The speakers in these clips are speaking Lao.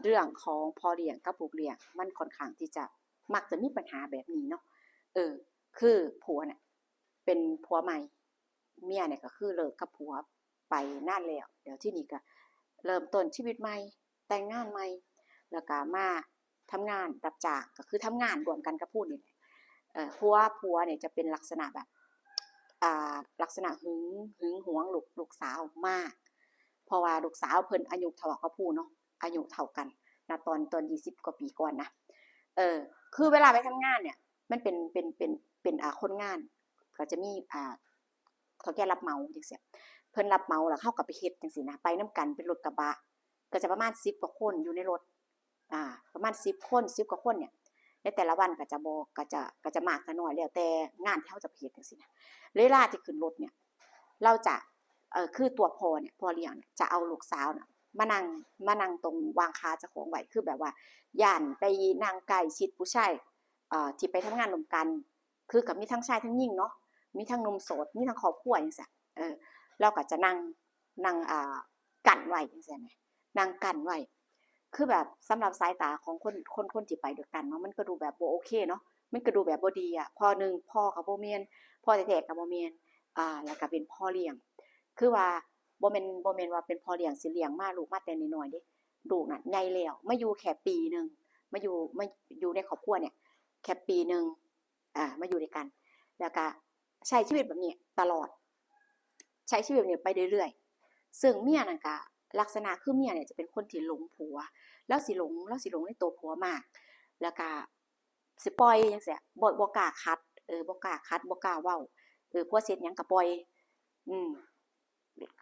ເລື່ອງຂອງພໍ່ລ້ຽງກັບລູກລ້ຽງ ມັນຂ້ອນຂ້າງທີ່ຈະ ມັກຈະມີບັນຫາແບບນີ້ເນາະ. ເອີ ຄືຜົວນະເປັນຜົວໃໝ່ ເມຍນີ້ກໍຄືເລີກກັບຜົວໄປນານແລ້ວ ແລ້ວທີນີ້ກໍເລີ່ມຕົ້ນຊີວິດໃໝ່ ແຕ່ງງານໃໝ່ ແລ້ວກໍມາທຳງານຮັບຈ້າງ ກໍຄືທຳງານຮ່ວມກັນກັບຜູ້ນີ້ແຫຼະ. ເອີ ຜົວ ຜົວນີ້ຈະເປັນລັກສະນະແບບ ອ່າ ລັກສະນະຫຶງ ຫຶງຫວງລູກ ລູກສາວມາກ ເພາະວ່າລູກສາວເພິ່ນອາຍຸເທົ່າກັບຜູ້ເນາະ ອາຍຸເທົ່າກັນນະ ຕອນ ຕອນຊາວກວ່າປີກ່ອນນະ. ເອີ ຄືເວລາໄປທຳງານເນີ້ຍ ມັນເປັນ ເປັນ ເປັນ ເປັນ ອ່າ ຄົນງານ ກໍຈະມີ ອ່າ ເຖົ້າແກ່ຮັບເໝົາຈັ່ງຊີ້ ເພິ່ນຮັບເໝົາ ແລ້ວເຮົາກໍໄປເຮັດຈັ່ງຊີ້ນະ ໄປນຳກັນເປັນລົດກະບະ ກໍຈະປະມານສິບກວ່າຄົນຢູ່ໃນລົດ ອ່າ ປະມານສິບຄົນ ສິບກວ່າຄົນເນີ້ຍ ໃນແຕ່ລະວັນກໍຈະບໍ່ ກໍຈະ ກໍຈະມາກຈະໜ້ອຍ ແລ້ວແຕ່ງານທີ່ເຮົາຈະໄປເຮັດຈັ່ງຊີ້ນະ. ເວລາທີ່ຂຶ້ນລົດເນີ້ຍ ລາວຈະ ເອີ ຄືຕົວພໍ່ເນີ້ຍ ພໍ່ລ້ຽງເນີ້ຍ ຈະເອົາລູກສາວນະມານັ່ງ ມານັ່ງຕົງຫວ່າງຂາເຈົ້າຂອງໄວ້ ຄືແບບວ່າຢ້ານໄປນັ່ງໃກ້ຊິດຜູ້ຊາຍ ເອີ ທີ່ໄປທຳງານນຳກັນ ຄືກໍມີທັງຊາຍທັງຍິງເນາະ ມີທັງໜຸ່ມໂສດ ມີທັງຄອບຄົວຈັ່ງຊີ້ ເອີ ລາວກໍຈະນັ່ງ ນັ່ງ ອ່າ ກັ້ນໄວ້ຈັ່ງຊີ້ນະ ນັ່ງກັ້ນໄວ້ ຄືແບບສຳລັບສາຍຕາຂອງຄົນ ຄົນ ຄົນທີ່ໄປດ້ວຍກັນເນາະ ມັນກໍດູແບບບໍ່ໂອເຄເນາະ ມັນກໍດູແບບບໍ່ດີອະ ເພາະໜຶ່ງ ພໍ່ກໍບໍ່ແມ່ນ ພໍ່ແທ້ໆກໍບໍ່ແມ່ນ ອ່າ ແລ້ວກໍເປັນພໍ່ລ້ຽງ ຄືວ່າບໍ່ແມ່ນ ບໍ່ແມ່ນວ່າເປັນພໍ່ລ້ຽງຊິລ້ຽງມາ ລູກມາແຕ່ນ້ອຍໆເດ້ ລູກນັ້ນໃຫຍ່ແລ້ວ ມາຢູ່ແຄ່ປີໜຶ່ງ ມາຢູ່ ມາຢູ່ໃນຄອບຄົວເນີ້ຍແຄ່ປີໜຶ່ງ ອ່າ ມາຢູ່ດ້ວຍກັນ ແລ້ວກະໃຊ້ຊີວິດແບບນີ້ຕະຫຼອດ ໃຊ້ຊີວິດແບບນີ້ໄປເລື້ອຍໆ ເຊິ່ງເມຍນັ້ນກະລັກສະນະຄືເມຍນີ້ຈະເປັນຄົນທີ່ຫຼົງຜົວ ລາວຊິຫຼົງ ລາວຊິຫຼົງໃນໂຕຜົວມາກ ແລ້ວກະຊິປ່ອຍຈັ່ງຊີ້ ບໍ່ ບໍ່ກ້າຂັດ ເອີ ບໍ່ກ້າຂັດ ບໍ່ກ້າເວົ້າ ເອີ ຜົວຊິເຮັດຫຍັງກະປ່ອຍ ອືມ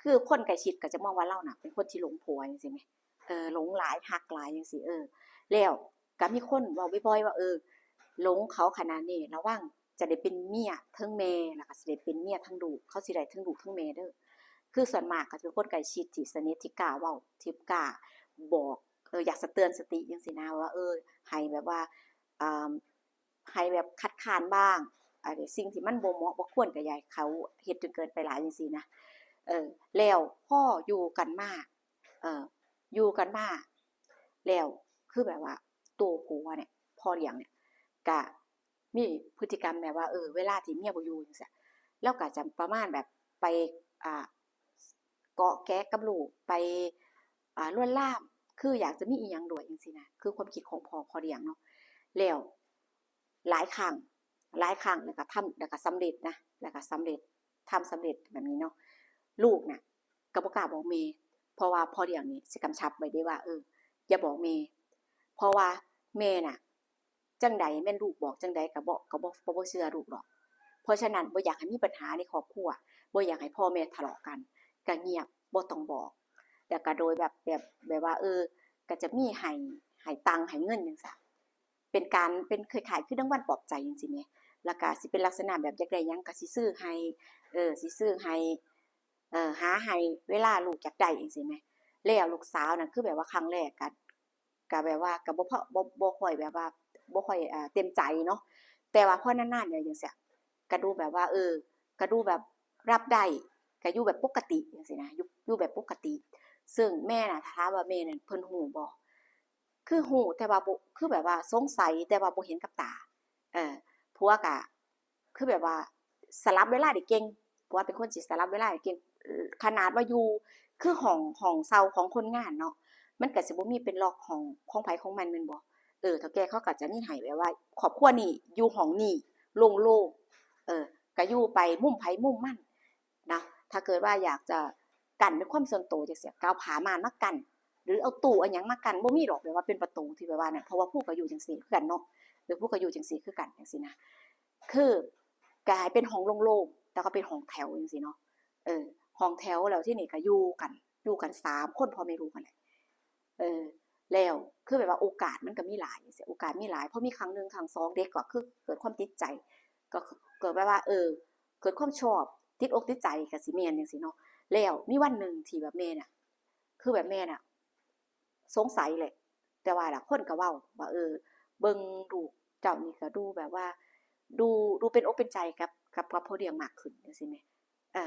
ຄືຄົນໃກ້ຊິດກໍຈະມອງວ່າລາວນະເປັນຄົນທີ່ຫຼົງຜົວຈັ່ງຊີ້ແໝ່ ເອີ ຫຼົງຫຼາຍ ຮັກຫຼາຍຈັ່ງຊີ້ ເອີ ແລ້ວກໍມີຄົນເວົ້າບ່ອຍໆວ່າ ເອີ ຫຼົງເຂົາຂະໜາດນີ້ ລະວັງຈະໄດ້ເປັນເມຍເທິງແມ່ ແລ້ວກໍຊິໄດ້ເປັນເມຍເທິງລູກ ເຂົາຊິໄດ້ເທິງລູກເທິງແມ່ເດີ ຄືສ່ວນມາກກໍຈະເປັນຄົນໃກ້ຊິດທີ່ສະໜິດ ທີ່ກ້າເວົ້າ ທີ່ກ້າບອກ ເອີ ຢາກສະເຕືອນສະຕິຈັ່ງຊີ້ນະ ວ່າ ເອີ ໃຫ້ແບບວ່າ ອ່າ ໃຫ້ແບບຄັດຄ້ານບ້າງ ອັນນີ້ສິ່ງທີ່ມັນບໍ່ເໝາະບໍ່ຄວນກໍຢ່າໃຫ້ເຂົາເຮັດຈົນເກີນໄປຫຼາຍຈັ່ງຊີ້ນະ ເອີ ແລ້ວພໍຢູ່ກັນມາ ເອີ ຢູ່ກັນມາແລ້ວ ຄືແບບວ່າໂຕຜົວເນີ້ຍ ພໍ່ລ້ຽງເນີ້ຍ ກະມີພຶດຕິກຳແບບວ່າ ເອີ ເວລາທີ່ເມຍບໍ່ຢູ່ຈັ່ງຊີ້ ລາວກະຈະປະມານແບບໄປ ອ່າ ເກາະແກະກັບລູກ ໄປ ອ່າ ລວນລາມ ຄືຢາກຈະມີອີ່ຫຍັງດ້ວຍຈັ່ງຊີ້ນະ ຄືຄວາມຄິດຂອງພໍ່ ພໍ່ລ້ຽງເນາະ ແລ້ວ ຫຼາຍຄັ້ງ ຫຼາຍຄັ້ງ ແລ້ວກໍທຳ ແລ້ວກໍສຳເລັດນະ ແລ້ວກໍສຳເລັດ ທຳສຳເລັດແບບນີ້ເນາະ ລູກນະກໍບໍ່ກ້າບອກແມ່ ເພາະວ່າພໍ່ລ້ຽງນີ້ຊິກຳຊັບໄວ້ເດ້ວ່າ ເອີ ຢ່າບອກແມ່ ເພາະວ່າແມ່ນະ ຈັ່ງໃດແມ່ນລູກບອກຈັ່ງໃດກໍບໍ່ ກໍບໍ່ ກໍບໍ່ເຊື່ອລູກດອກ ເພາະສະນັ້ນບໍ່ຢາກໃຫ້ມີບັນຫາໃນຄອບຄົວ ບໍ່ຢາກໃຫ້ພໍ່ແມ່ທະເລາະກັນ ກໍງຽບ ບໍ່ຕ້ອງບອກ ແລ້ວກໍໂດຍແບບ ແບບ ແບບວ່າ ເອີ ກໍຈະມີໃຫ້ ໃຫ້ຕັງໃຫ້ເງິນຈັ່ງຊີ້ ເປັນການ ເປັນຄ້າຍໆຄືລາງວັນປອບໃຈຈັ່ງຊີ້ແໝ່ ແລ້ວກະຊິເປັນລັກສະນະແບບຢາກໄດ້ຫຍັງກະຊິຊື້ໃຫ້ ເອີ ຊິຊື້ໃຫ້ ເອີ ຫາໃຫ້ເວລາລູກຢາກໄດ້ຈັ່ງຊີ້ແໝ່ ແລ້ວລູກສາວນັ້ນຄືແບບວ່າຄັ້ງແລກກະ ກະແບບວ່າກະບໍ່ພໍ ບໍ່ ບໍ່ຄ່ອຍແບບວ່າ ບໍ່ຄ່ອຍ ເອີ ເຕັມໃຈເນາະ ແຕ່ວ່າພໍນານໆແລ້ວຈັ່ງຊີ້ ກະດູແບບວ່າ ເອີ ກະດູແບບຮັບໄດ້ ກະຢູ່ແບບປົກກະຕິຈັ່ງຊີ້ນະ ຢູ່ ຢູ່ແບບປົກກະຕິ ເຊິ່ງແມ່ນະ ຖ້າຖາມວ່າແມ່ນັ້ນເພິ່ນຮູ້ບໍ່? ຄືຮູ້ ແຕ່ວ່າບໍ່ ຄືແບບວ່າສົງໄສ ແຕ່ວ່າບໍ່ເຫັນກັບຕາ ເອີ ຜົວກະຄືແບບວ່າສະຫຼັບເວລາໄດ້ເກັ່ງ ເພາະວ່າເປັນຄົນທີ່ສະຫຼັບເວລາໄດ້ເກັ່ງ ຂະໜາດວ່າຢູ່ ຄືຫ້ອງ ຫ້ອງເຊົ່າຂອງຄົນງານເນາະ ມັນກະຊິບໍ່ມີເປັນລັອກຫ້ອງຂອງໃຜຂອງມັນແມ່ນບໍ່? ເອີ ເຖົ້າແກ່ເຂົາກະຈະມີໃຫ້ແບບວ່າ ຄອບຄົວນີ້ຢູ່ຫ້ອງນີ້ໂລ່ງໆ ເອີ ກະຢູ່ໄປມຸມໃຜມຸມມັນ ນະ ຖ້າເກີດວ່າຢາກຈະກັ້ນເປັນຄວາມສ່ວນໂຕຈັ່ງຊີ້ ກໍເອົາຜ້າມ່ານມາກັ້ນ ຫຼືເອົາຕູ້ເອົາຫຍັງມາກັ້ນ ບໍ່ມີດອກແບບວ່າເປັນປະຕູທີ່ແບບວ່ານັ້ນ ເພາະວ່າຜູ້ກໍຢູ່ຈັ່ງຊີ້ຄືກັນເນາະ ຫຼືຜູ້ກໍຢູ່ຈັ່ງຊີ້ຄືກັນຈັ່ງຊີ້ນະ ຄືກໍໃຫ້ເປັນຫ້ອງໂລ່ງໆ ແລ້ວກໍເປັນຫ້ອງແຖວຈັ່ງຊີ້ເນາະ ເອີ ຫ້ອງແຖວ ແລ້ວທີນີ້ກໍຢູ່ກັນ ຢູ່ກັນສາມຄົນ ພໍ່ແມ່ລູກຫັ້ນແຫຼະ ເອີ ແລ້ວຄືແບບວ່າໂອກາດມັນກໍມີຫຼາຍ ໂອກາດມີຫຼາຍ ພໍມີຄັ້ງໜຶ່ງຄັ້ງສອງ ເດັກກໍຄືເກີດຄວາມຕິດໃຈ ກໍເກີດແບບວ່າ ເອີ ເກີດຄວາມຊອບ ຕິດອົກຕິດໃຈ ກໍຊິແມ່ນຈັ່ງຊີ້ເນາະ ແລ້ວມີວັນໜຶ່ງທີ່ແບບແມ່ນະ ຄືແບບແມ່ນະ ສົງໄສແຫຼະ ແຕ່ວ່າລະຄົນກໍເວົ້າວ່າ ເອີ ເບິ່ງລູກເຈົ້ານີ້ກໍດູແບບວ່າ ດູ ດູເປັນອົກເປັນໃຈກັບ ກັບ ກັບພໍ່ລ້ຽງມາກຂຶ້ນຈັ່ງຊີ້ແໝ່ ເອີ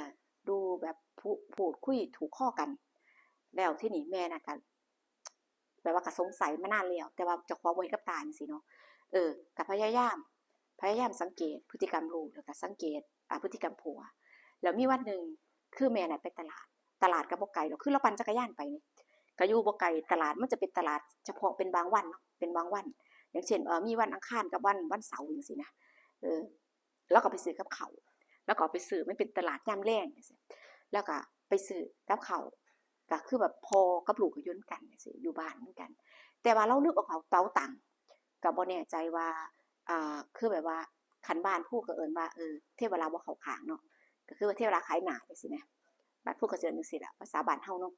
ດູແບບ ພູ- ພູດຄຸຍຖືກຄໍກັນ ແລ້ວທີນີ້ແມ່ນະກໍ ບບວ່າກໍສົງໄສມານານແລ້ວ ແຕ່ວ່າເຈົ້າຂອງບໍ່ເຫັນກັບຕາຈັ່ງຊີ້ເນາະ. ເອີ ກໍພະຍາຍາມ ພະຍາຍາມສັງເກດພຶດຕິກຳລູກ ແລ້ວກໍສັງເກດ ອາ ພຶດຕິກຳຜົວ. ແລ້ວມີວັນໜຶ່ງ ຄືແມ່ນະໄປຕະຫຼາດ ຕະຫຼາດກໍບໍ່ໄກດອກ ຄືລາວປັ່ນຈັກກະຍານໄປນີ້ ກໍຢູ່ບໍ່ໄກຕະຫຼາດ ມັນຈະເປັນຕະຫຼາດສະເພາະເປັນບາງວັນເນາະ ເປັນບາງວັນ ຢ່າງເຊັ່ນ ເອີ ມີວັນອັງຄານກັບວັນ ວັນເສົາຈັ່ງຊີ້ນະ. ເອີ ລາວກໍໄປຊື້ກັບເຂົ້າ ລາວກໍໄປຊື້ ມັນເປັນຕະຫຼາດຍາມແລງຈັ່ງຊີ້ ລາວກໍໄປຊື້ກັບເຂົ້າ ກໍຄືແບບພໍ່ກັບລູກກໍຢູ່ນຳກັນຈັ່ງຊີ້ ຢູ່ບ້ານນຳກັນ ແຕ່ວ່າລາວລືມເອົາກະເປົາຕັງ ກໍບໍ່ແນ່ໃຈວ່າ ອ່າ ຄືແບບວ່າ ຄັນບ້ານພູກໍເອີ້ນວ່າ ເອີ ເທວະລາບໍ່ເຂົ້າຂ້າງເນາະ ກໍຄືວ່າເທວະລາຂາຍໜ້າຈັ່ງຊີ້ນະ ບ້ານພູກໍຊິເອີ້ນຈັ່ງຊີ້ແຫຼະ ພາສາບ້ານເຮົາເນາະ.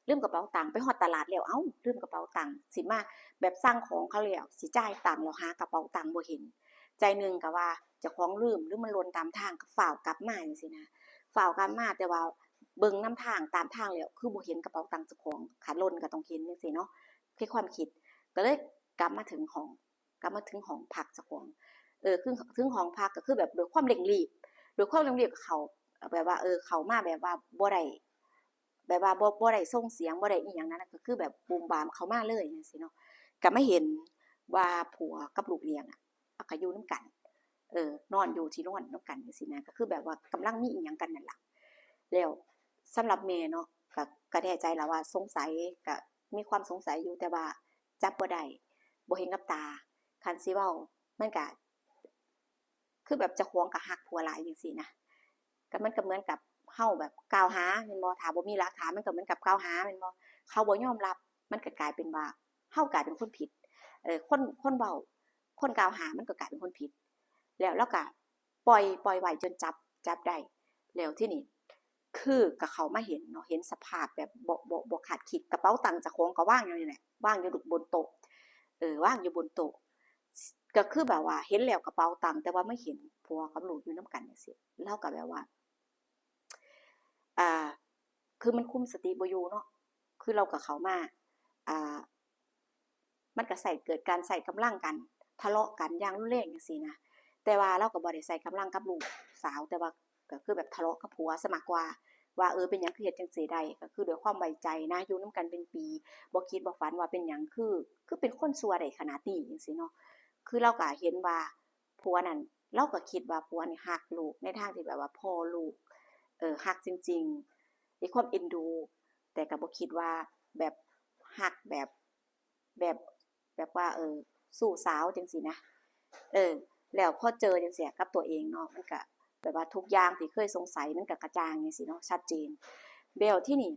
ລືມກະເປົາຕັງ ໄປຮອດຕະຫຼາດແລ້ວ ເອົ້າ ລືມກະເປົາຕັງ ຊິມາແບບສັ່ງຂອງເຂົາແລ້ວ ຊິຈ່າຍຕັງແລ້ວ ຫາກະເປົາຕັງບໍ່ເຫັນ ໃຈໜຶ່ງກະວ່າເຈົ້າຂອງລືມ ຫຼືມັນຫຼົ່ນຕາມທາງ ກະຟ້າວກັບມາຈັ່ງຊີ້ນະ ຟ້າວກັບມາ ແຕ່ວ່າເບິ່ງນຳທາງ ຕາມທາງແລ້ວ ຄືບໍ່ເຫັນກະເປົາຕັງເຈົ້າຂອງ ຄັນຫຼົ່ນກະຕ້ອງເຫັນຈັ່ງຊີ້ເນາະ ໃນຄວາມຄິດ ກະເລີຍກັບມາເຖິງຫ້ອງ ກັບມາເຖິງຫ້ອງພັກເຈົ້າຂອງ ເອີ ຄືເຖິງຫ້ອງພັກ ກໍຄືແບບດ້ວຍຄວາມເລັ່ງລີບ ດ້ວຍຄວາມເລັ່ງລີບກໍເຂົ້າ ແບບວ່າ ເອີ ເຂົ້າມາແບບວ່າບໍ່ໄດ້ ແບບວ່າບໍ່ ບໍ່ໄດ້ສົ່ງສຽງ ບໍ່ໄດ້ອີ່ຫຍັງນັ້ນນະ ກໍຄືແບບບູມບາມເຂົ້າມາເລີຍຈັ່ງຊີ້ເນາະ ກໍມາເຫັນວ່າຜົວກັບລູກລ້ຽງອະ ກໍຢູ່ນຳກັນ ເອີ ນອນຢູ່ທີ່ນອນນຳກັນຈັ່ງຊີ້ນະ ກໍຄືແບບວ່າກຳລັງມີອີ່ຫຍັງກັນນັ້ນລະ. ແລ້ວສຳລັບແມ່ເນາະ ກໍ ກໍແນ່ໃຈລະວ່າສົງໄສ ກໍມີຄວາມສົງໄສຢູ່ ແຕ່ວ່າ ຈັບບໍ່ໄດ້ ບໍ່ເຫັນກັບຕາ ຄັນຊິເວົ້າ ມັນກະ ຄືແບບເຈົ້າຂອງກະຮັກຜົວຫຼາຍຈັ່ງຊີ້ນະ ກໍມັນກໍເໝືອນກັບເຮົາແບບກ່າວຫາແມ່ນບໍ່ ຖ້າບໍ່ມີຫຼັກຖານ ມັນກໍເໝືອນກັບກ່າວຫາແມ່ນບໍ່ ເຂົາບໍ່ຍອມຮັບ ມັນກໍກາຍເປັນວ່າເຮົາກາຍເປັນຄົນຜິດ ເອີ ຄົນ ຄົນເວົ້າ ຄົນກ່າວຫາ ມັນກໍກາຍເປັນຄົນຜິດ ແລ້ວລາວກະປ່ອຍ ປ່ອຍໄວ້ຈົນຈັບ ຈັບໄດ້ ແລ້ວທີນີ້ ຄືກໍເຂົ້າມາເຫັນເນາະ ເຫັນສະພາບແບບບໍ່ ບໍ່ ບໍ່ຄາດຄິດ ກະເປົາຕັງເຈົ້າຂອງກໍວາງຢູ່ນີ້ແຫຼະ ວາງຢູ່ບົນໂຕະ ເອີ ວາງຢູ່ບົນໂຕະ ກໍຄືແບບວ່າເຫັນແລ້ວກະເປົາຕັງ ແຕ່ວ່າມາເຫັນຜົວກັບລູກຢູ່ນຳກັນຈັ່ງຊີ້ ລາວກໍແບບວ່າ ອ່າ ຄືມັນຄຸມສະຕິບໍ່ຢູ່ເນາະ ຄືລາວກໍເຂົ້າມາ ອ່າ ມັນກໍໃຊ້ ເກີດການໃຊ້ກຳລັງກັນ ທະເລາະກັນຢ່າງຮຸນແຮງຈັ່ງຊີ້ນະ ແຕ່ວ່າລາວກໍບໍ່ໄດ້ໃຊ້ກຳລັງກັບລູກສາວ ແຕ່ວ່າກໍຄືແບບທະເລາະກັບຜົວຊະມາກກວ່າ ວ່າ ເອີ ເປັນຫຍັງຄືເຮັດຈັ່ງຊີ້ໄດ້ ກໍຄືດ້ວຍຄວາມໄວ້ໃຈນະ ຢູ່ນຳກັນເປັນປີ ບໍ່ຄິດບໍ່ຝັນວ່າເປັນຫຍັງ ຄື ຄືເປັນຄົນຊົ່ວໄດ້ຂະໜາດນີ້ຈັ່ງຊີ້ເນາະ ຄືລາວກໍເຫັນວ່າ ຜົວນັ້ນ ລາວກໍຄິດວ່າຜົວນີ້ຮັກລູກໃນທາງທີ່ແບບວ່າພໍ່ລູກ ເອີ ຮັກຈິງໆ ມີຄວາມເອັນດູ ແຕ່ກໍບໍ່ຄິດວ່າແບບ ຮັກແບບ ແບບ ແບບວ່າ ເອີ ຊູ້ສາວຈັ່ງຊີ້ນະ ເອີ ແລ້ວພໍເຈີຈັ່ງຊີ້ກັບຕົວເອງເນາະ ມັນກະແບບວ່າທຸກຢ່າງທີ່ເຄີຍສົງໄສ ມັນກະກະຈ່າງຈັ່ງຊີ້ເນາະ ຊັດເຈນ ແລ້ວທີນີ້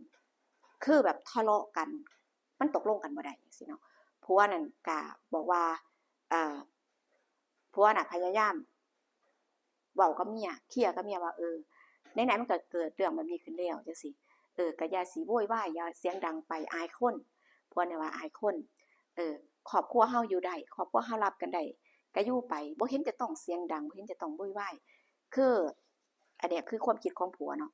ຄືແບບທະເລາະກັນ ມັນຕົກລົງກັນບໍ່ໄດ້ຈັ່ງຊີ້ເນາະ ຜົວນັ້ນກະບອກວ່າ ເອີ ຜົວນະພະຍາຍາມເວົ້າກັບເມຍ ເຄຍກັບເມຍວ່າ ເອີ ໃນໆ ມັນກໍເກີດເລື່ອງແບບນີ້ຂຶ້ນແລ້ວຈັ່ງຊີ້ ເອີ ກໍຢ່າຊິໂວຍວາຍ ຢ່າສຽງດັງໄປ ອາຍຄົນ ຜົວນີ້ວ່າອາຍຄົນ ເອີ ຄອບຄົວເຮົາຢູ່ໄດ້ ຄອບຄົວເຮົາຮັບກັນໄດ້ ກໍຢູ່ໄປ ບໍ່ເຫັນຈະຕ້ອງສຽງດັງ ບໍ່ເຫັນຈະຕ້ອງໂວຍວາຍ ຄື ອັນເນີ້ຍຄືຄວາມຄິດຂອງຜົວເນາະ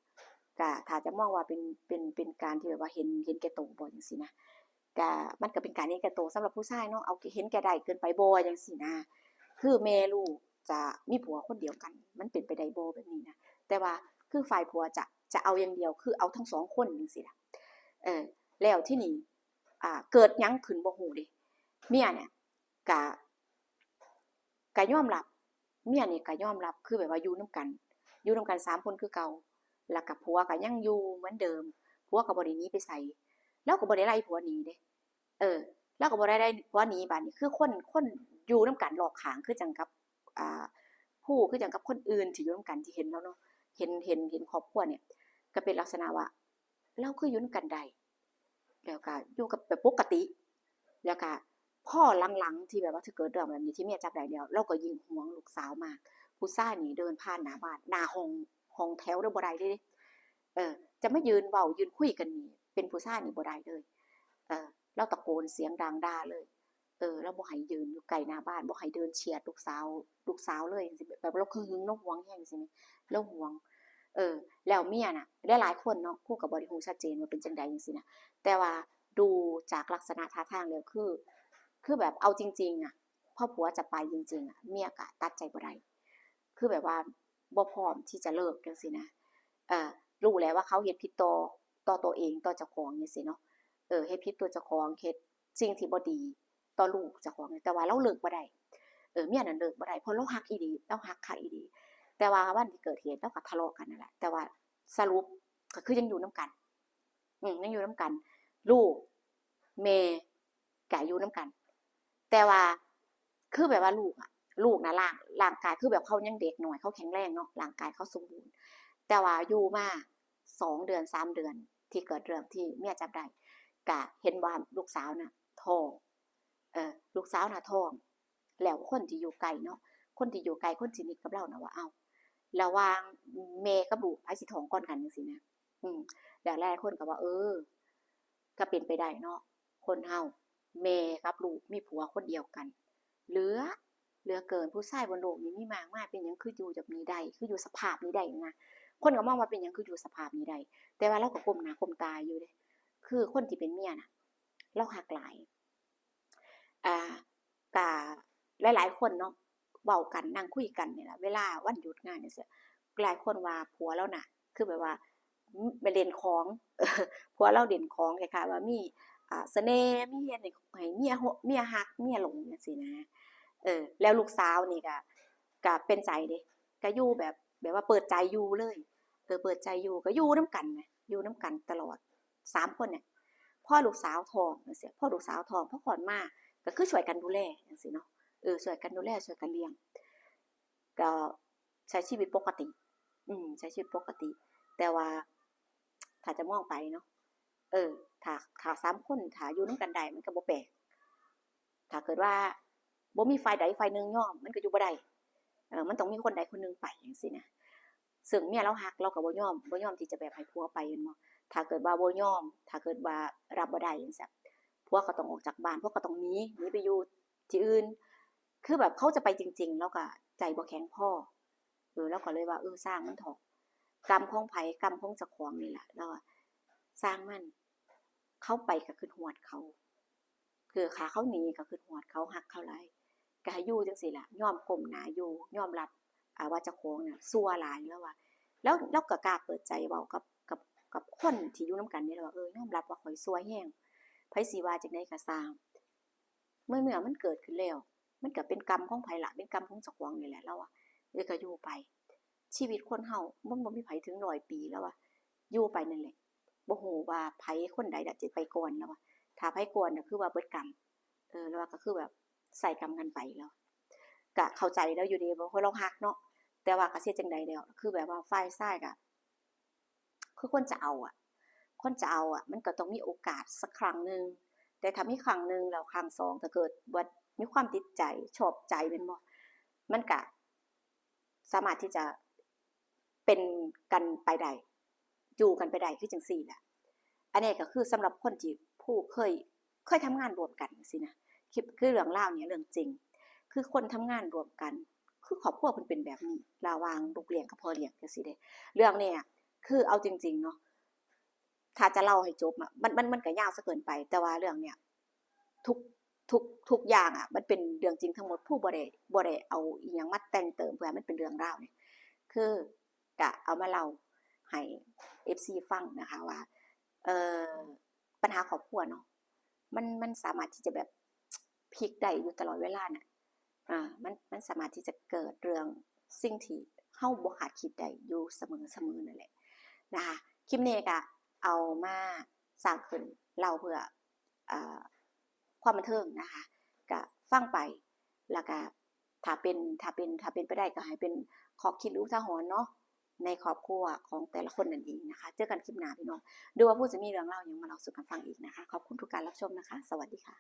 ກະຖ້າຈະມອງວ່າເປັນ ເປັນ ເປັນການທີ່ແບບວ່າເຫັນ ເຫັນແກ່ໂຕບໍ່ ຈັ່ງຊີ້ນະ ກະ ມັນກະເປັນການເຫັນແກ່ໂຕສຳລັບຜູ້ຊາຍເນາະ ເອົາ ເຫັນແກ່ໄດ້ເກີນໄປບໍ່ ຈັ່ງຊີ້ນະ ຄືແມ່ລູກຈະມີຜົວຄົນດຽວກັນ ມັນເປັນໄປໄດ້ບໍ່ແບບນີ້ນະ ແຕ່ວ່າຄືຝ່າຍຜົວຈະ ຈະເອົາຢ່າງດຽວ ຄືເອົາທັງສອງຄົນຈັ່ງຊີ້ນະ ເອີ ແລ້ວທີນີ້ ອ່າ ເກີດຫຍັງຂຶ້ນບໍ່ຮູ້ເດ ເມຍເນີ້ຍ ກະ ກະຍອມຮັບ ເມຍນີ້ກະຍອມຮັບ ຄືແບບວ່າຢູ່ນຳກັນ ຢູ່ນຳກັນສາມຄົນຄືເກົ່າ ແລ້ວກະຜົວກະຍັງຢູ່ເໝືອນເດີມ ຜົວກະບໍ່ໄດ້ໜີໄປໃສ ລາວກະບໍ່ໄດ້ໄລ່ຜົວໜີເດ້ ເອີ ລາວກະບໍ່ໄດ້ໄລ່ຜົວໜີ ບາດນີ້ຄືຄົນ ຄົນຢູ່ນຳກັນລອບຂ້າງ ຄືຈັ່ງກັບ ອ່າ ຜູ້ ຄືຈັ່ງກັບຄົນອື່ນທີ່ຢູ່ນຳກັນທີ່ເຫັນລາວເນາະ ເຫັນ ເຫັນ ເຫັນຄອບຄົວນີ້ ກະເປັນລັກສະນະວ່າ ລາວຄືຢູ່ນຳກັນໄດ້ ແລ້ວກະຢູ່ກັບແບບປົກກະຕິ ແລ້ວກະພໍຫຼັງໆ ທີ່ແບບວ່າເກີດເລື່ອງແບບນີ້ ທີ່ເມຍຈັບໄດ້ແລ້ວ ລາວກໍຍິ່ງຫວງລູກສາວມາກ ຜູ້ຊາຍນີ້ເດີນຜ່ານໜ້າບ້ານ ໜ້າຫ້ອງ ຫ້ອງແຖວເດີ ບໍ່ໄດ້ເດ້ ເອີ ຈະມາຢືນເວົ້າ ຢືນຄຸຍກັນນີ້ ເປັນຜູ້ຊາຍນີ້ບໍ່ໄດ້ເລີຍ ເອີ ລາວຕະໂກນສຽງດັງດ່າເລີຍ ເອີ ລາວບໍ່ໃຫ້ຢືນຢູ່ໃກ້ໜ້າບ້ານ ບໍ່ໃຫ້ເດີນຊຽດລູກສາວ ລູກສາວເລີຍ ຈັ່ງຊີ້ ແບບລາວຄຶງ ລາວຫວງແຮງ ຈັ່ງຊີ້ ລາວຫວງ ເອີ ແລ້ວເມຍນະ ຫຼາຍໆຄົນເນາະ ຄູກໍບໍ່ໄດ້ຮູ້ຊັດເຈນວ່າເປັນຈັ່ງໃດ ຈັ່ງຊີ້ນະ ແຕ່ວ່າດູຈາກລັກສະນະທ່າທາງແລ້ວ ຄື ຄືແບບເອົາຈິງໆ ອະ ພໍຜົວຈະໄປຈິງໆ ອະ ເມຍກໍຕັດໃຈບໍ່ໄດ້ ຄືແບບວ່າບໍ່ພ້ອມທີ່ຈະເລີກ ຈັ່ງຊີ້ນະ ເອີ ຮູ້ແລ້ວວ່າເຂົາເຮັດຜິດຕໍ່ ຕໍ່ຕົວເອງ ຕໍ່ເຈົ້າຂອງ ຈັ່ງຊີ້ເນາະ ເອີ ເຮັດຜິດຕໍ່ເຈົ້າຂອງ ເຮັດສິ່ງທີ່ບໍ່ດີຕໍ່ລູກເຈົ້າຂອງ ແຕ່ວ່າລາວເລີກບໍ່ໄດ້. ເອີ ເມຍນັ້ນເລີກບໍ່ໄດ້ ເພາະລາວຮັກອີ່ຫຼີ ລາວຮັກຄັກອີ່ຫຼີ ແຕ່ວ່າວັນທີ່ເກີດເຫດລາວກໍທະເລາະກັນນັ້ນແຫຼະ ແຕ່ວ່າສະຫຼຸບກໍຄືຍັງຢູ່ນຳກັນ ອືມ ຍັງຢູ່ນຳກັນ ລູກ ແມ່ ກະຢູ່ນຳກັນ ແຕ່ວ່າຄືແບບວ່າລູກອະ ລູກນະ ຮ່າງ ຮ່າງກາຍ ຄືແບບເຂົາຍັງເດັກນ້ອຍ ເຂົາແຂງແຮງເນາະ ຮ່າງກາຍເຂົາສົມບູນ ແຕ່ວ່າຢູ່ມາສອງເດືອນ ສາມເດືອນ ທີ່ເກີດເລື່ອງທີ່ເມຍຈັບໄດ້ ກະເຫັນວ່າລູກສາວນະທ້ອງ ເອີ ລູກສາວນະທ້ອງ ແລ້ວຄົນທີ່ຢູ່ໃກ້ເນາະ ຄົນທີ່ຢູ່ໃກ້ ຄົນສະໜິດກັບລາວນະວ່າ ເອົ້າ ລະຫວ່າງແມ່ກັບລູກ ໃຜຊິທ້ອງກ່ອນກັນ ຈັ່ງຊີ້ນະ. ອືມ ແລ້ວຫຼາຍໆຄົນກໍວ່າ ເອີ ກໍເປັນໄປໄດ້ເນາະ ຄົນເຮົາ ແມ່ກັບລູກມີຜົວຄົນດຽວກັນ ເຫຼືອ ເຫຼືອເກີນ ຜູ້ຊາຍບົນໂລກນີ້ມີມາກມາຍ ເປັນຫຍັງຄືຢູ່ແບບນີ້ໄດ້ ຄືຢູ່ສະພາບນີ້ໄດ້ນະ. ຄົນກໍມອງວ່າເປັນຫຍັງຄືຢູ່ສະພາບນີ້ໄດ້ ແຕ່ວ່າລາວກໍກົ້ມໜ້າກົ້ມຕາຢູ່ເດ້ ຄືຄົນທີ່ເປັນເມຍນະ ລາວຮັກຫຼາຍ ອ່າ ກະຫຼາຍໆຄົນເນາະ ເວົ້າກັນ ນັ່ງຄຸຍກັນນີ້ລະ ເວລາວັນຢຸດງານຈັ່ງຊີ້ ຫຼາຍຄົນວ່າຜົວລາວນະ ຄືແບບວ່າ ໄປຫຼິ້ນຂອງ ຜົວລາວຫຼິ້ນຂອງ ຄ້າຍໆວ່າມີ ອ່າ ສະເໜ່ ມີເຮັດໃຫ້ ໃຫ້ເມຍ ເມຍຮັກ ເມຍຫຼົງ ຈັ່ງຊີ້ນະ. ເອີ ແລ້ວລູກສາວນີ້ກະ ກະເປັນໃຈເດ້ ກະຢູ່ແບບ ແບບວ່າເປີດໃຈຢູ່ເລີຍ ເອີ ເປີດໃຈຢູ່ ກະຢູ່ນຳກັນນະ ຢູ່ນຳກັນຕະຫຼອດ ສາມຄົນນີ້. ພໍລູກສາວທ້ອງຈັ່ງຊີ້ ພໍລູກສາວທ້ອງ ພໍຄອດມາ ກະຄືຊ່ວຍກັນດູແລຈັ່ງຊີ້ເນາະ ເອີ ຊ່ວຍກັນດູແລ ຊ່ວຍກັນລ້ຽງ ກໍໃຊ້ຊີວິດປົກກະຕິ ອືມ ໃຊ້ຊີວິດປົກກະຕິ ແຕ່ວ່າຖ້າຈະມອງໄປເນາະ ເອີ ຖ້າ ຖ້າສາມຄົນ ຖ້າຢູ່ນຳກັນໄດ້ ມັນກໍບໍ່ແປກ ຖ້າເກີດວ່າບໍ່ມີຝ່າຍໃດຝ່າຍໜຶ່ງຍອມ ມັນກໍຢູ່ບໍ່ໄດ້ ເອີ ມັນຕ້ອງມີຄົນໃດຄົນໜຶ່ງໄປ ຈັ່ງຊີ້ນະ. ເຊິ່ງເມຍລາວຮັກ ລາວກໍບໍ່ຍອມ ບໍ່ຍອມທີ່ຈະແບບໃຫ້ຜົວໄປແມ່ນບໍ່? ຖ້າເກີດວ່າບໍ່ຍອມ ຖ້າເກີດວ່າຮັບບໍ່ໄດ້ຈັ່ງຊີ້ ຜົວກໍຕ້ອງອອກຈາກບ້ານ ຜົວກໍຕ້ອງໜີ ໜີໄປຢູ່ທີ່ອື່ນ ຄືແບບເຂົາຈະໄປຈິງໆ ລາວກໍໃຈບໍ່ແຂງພໍ ເອີ ລາວກໍເລີຍວ່າ ເອີ ຊ່າງມັນເຖາະ ກຳຂອງໃຜ ກຳຂອງເຈົ້າຂອງນີ້ແຫຼະ ລາວວ່າ ຊ່າງມັນ ເຂົາໄປກໍຄິດຮອດເຂົາ ຄືຖ້າເຂົາໜີກໍຄິດຮອດເຂົາ ຮັກເຂົາຫຼາຍ ກໍໃຫ້ຢູ່ຈັ່ງຊີ້ລະ ຍອມກົ້ມໜ້າຢູ່ ຍອມຮັບ ອ່າ ວ່າເຈົ້າຂອງນະຊົ່ວຫຼາຍ ລາວວ່າ ແລ້ວລາວກໍກ້າເປີດໃຈເວົ້າກັບ ກັບ ກັບຄົນທີ່ຢູ່ນຳກັນນີ້ລະວ່າ ເອີ ຍອມຮັບວ່າຂ້ອຍຊົ່ວແຮງ ໃຜຊິວ່າຈັ່ງໃດກໍຊ່າງ ໃນເມື່ອມັນເກີດຂຶ້ນແລ້ວ ມັນກໍເປັນກຳຂອງໃຜລະ ເປັນກຳຂອງເຈົ້າຂອງນີ້ແຫຼະ ລາວວ່າ ເອີ ກໍຢູ່ໄປ ຊີວິດຄົນເຮົາມັນບໍ່ມີໃຜເຖິງຮ້ອຍປີ ລາວວ່າ ຢູ່ໄປນັ້ນແຫຼະ ບໍ່ຮູ້ວ່າໃຜຄົນໃດລະຈະໄປກ່ອນ ລາວວ່າ ຖ້າໃຜກ່ອນນະຄືວ່າເບິດກຳ ເອີ ລາວວ່າ ກໍຄືແບບໃສ່ກຳກັນໄປ ລາວ ກໍເຂົ້າໃຈລາວຢູ່ເດ້ ເພາະລາວຮັກເນາະ ແຕ່ວ່າກໍເຮັດຈັ່ງໃດແລ້ວ ຄືແບບວ່າຝ່າຍຊາຍກໍ ຄືຄົນຈະເອົາອະ ຄົນຈະເອົາອະ ມັນກໍຕ້ອງມີໂອກາດສັກຄັ້ງໜຶ່ງ ແຕ່ຖ້າມີຄັ້ງໜຶ່ງແລ້ວຄັ້ງສອງ ຖ້າເກີດວ່າມີຄວາມຕິດໃຈ ຊອບໃຈແມ່ນບໍ່ ມັນກະສາມາດທີ່ຈະເປັນກັນໄປໄດ້ ຢູ່ກັນໄປໄດ້ ຄືຈັ່ງຊີ້ແຫຼະ. ອັນນີ້ກໍຄືສຳລັບຄົນທີ່ຜູ້ເຄີຍ ເຄີຍທຳງານຮ່ວມກັນຈັ່ງຊີ້ນະ ຄລິບ ຄືເລື່ອງລາວນີ້ເລື່ອງຈິງ ຄືຄົນທຳງານຮ່ວມກັນ ຄືຄອບຄົວເພິ່ນເປັນແບບນີ້ ລະຫວ່າງລູກລ້ຽງກັບພໍ່ລ້ຽງຈັ່ງຊີ້ເດ້. ເລື່ອງນີ້ຄືເອົາຈິງໆເນາະ ຖ້າຈະເລົ່າໃຫ້ຈົບອະ ມັນ ມັນ ມັນກໍຍາວຊະເກີນໄປ ແຕ່ວ່າເລື່ອງເນີ້ຍ ທຸກ ທຸກ ທຸກຢ່າງອະ ມັນເປັນເລື່ອງຈິງທັງໝົດ ຜູ້ບໍ່ໄດ້ ບໍ່ໄດ້ເອົາອີ່ຫຍັງມາແຕ່ງເຕີມເພື່ອໃຫ້ມັນເປັນເລື່ອງລາວນີ້ ຄືກະເອົາມາເລົ່າໃຫ້ເອັຟຊີຟັງນະຄະວ່າ ເອີ ບັນຫາຄອບຄົວເນາະ ມັນ ມັນສາມາດທີ່ຈະແບບ ພລິກໄດ້ຢູ່ຕະຫຼອດເວລານະ ອາ ມັນ ມັນສາມາດທີ່ຈະເກີດເລື່ອງ ສິ່ງທີ່ເຮົາບໍ່ຄາດຄິດໄດ້ຢູ່ສະເໝີ ສະເໝີນັ້ນແຫຼະນະຄະ. ຄລິບນີ້ກະເອົາມາສ້າງຂຶ້ນເລົ່າເພື່ອ ອາ ຄວາມບັນເທີງນະຄະ ກະຟັງໄປ ລະກະ ຖ້າເປັນ ຖ້າເປັນ ຖ້າເປັນໄປໄດ້ກໍໃຫ້ເປັນຂໍ້ຄິດ ຫຼື ອຸທາຫອນເນາະ ໃນຄອບຄົວຂອງແຕ່ລະຄົນນັ້ນເອງນະຄະ. ເຈີກັນຄລິບໜ້າພີ່ນ້ອງ ເດີວ່າຜູ້ຈະມີເລື່ອງລາວຫຍັງມາເລົ່າສູ່ກັນຟັງອີກນະຄະ. ຂອບຄຸນທຸກການຮັບຊົມນະຄະ. ສະຫວັດດີຄ່ະ.